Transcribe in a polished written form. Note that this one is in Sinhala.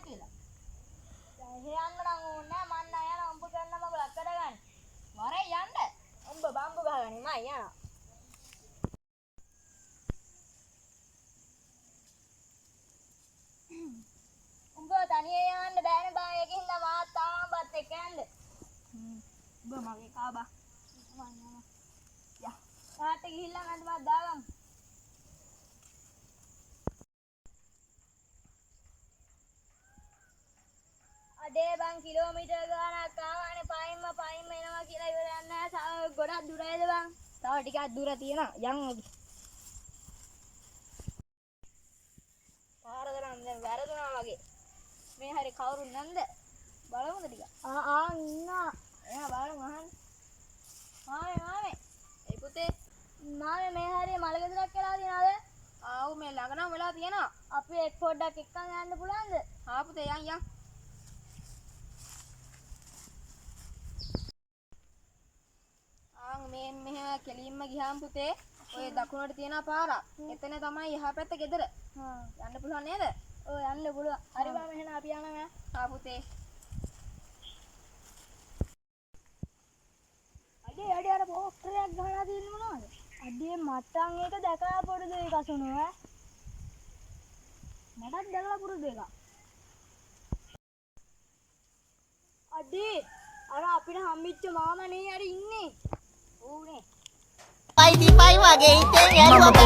කියලා. දැන් එහෙ යන්න නම් ඕනේ නෑ. මං නම් යනවා උඹ කරන මගුලක් කරගන්න. වරේ යන්න. උඹ බම්බු ගහගනි මං යනවා. උඹ තනියෙන් යන්න බෑනේ බං. ඒකින්ද මාත් ආවා උඹත් එක්ක යන්න. උඹ මගේ කාබා. මං යනවා. යා. තාත්ත ගිහිල්ලා මන්ට මත් දාගමු. අඩේ බං, කිලෝමීටර් ගාණක් ආවානේ. පයින්ම පයින්ම එනවා කියලා ඉවරයක් නෑ. තව ගොඩක් දුරයිද බං? තව ටිකක් දුර තියෙනවා, යන් අපි. පාර දරන් දැන් වැරදුනා වගේ. මේ හරි කවුරුන් නැන්ද? බලමුද ටිකක්? ආ ආ, ඉන්නවා. එයා බලමු, අහන්න. මාමේ, මාමේ. ඒ පුතේ. මාමේ, මේ හරිය මල ගෙදරක් වෙලා තියෙනවද? ආව්, මේ ළඟ නම් වෙලා තියෙනවා. අපි එක් පොඩ්ඩක් එක්කන් යන්න පුළුවන්ද? ආ පුතේ, යන් යන්. ආන් මේ මෙහෙම කෙලින්ම ගියාම පුතේ, ඔය දකුණට තියෙන පාරක්. එතන තමයි එහා පැත්ත ගෙදර. යන්න පුළුවන් නේද? ඔව්, යන්න පුළුවන්. හරි බං, එහෙනම් අපි යනවා ඈ. ආ පුතේ. අඩේ අඩේ, අර පෝස්ටරයක් ගහලා තියෙන මොනවද? අඩේ මට්ටම් එක දැකලා පුරුදු එක සුණු ඈ. මටත් දැකලා පුරුදු එකක්. අඩේ අර අපිට හම්බෙච්ච මාමා නේ අර ඉන්නේ. ඌනේ. පයි සිපයි වගේ ඉතින්.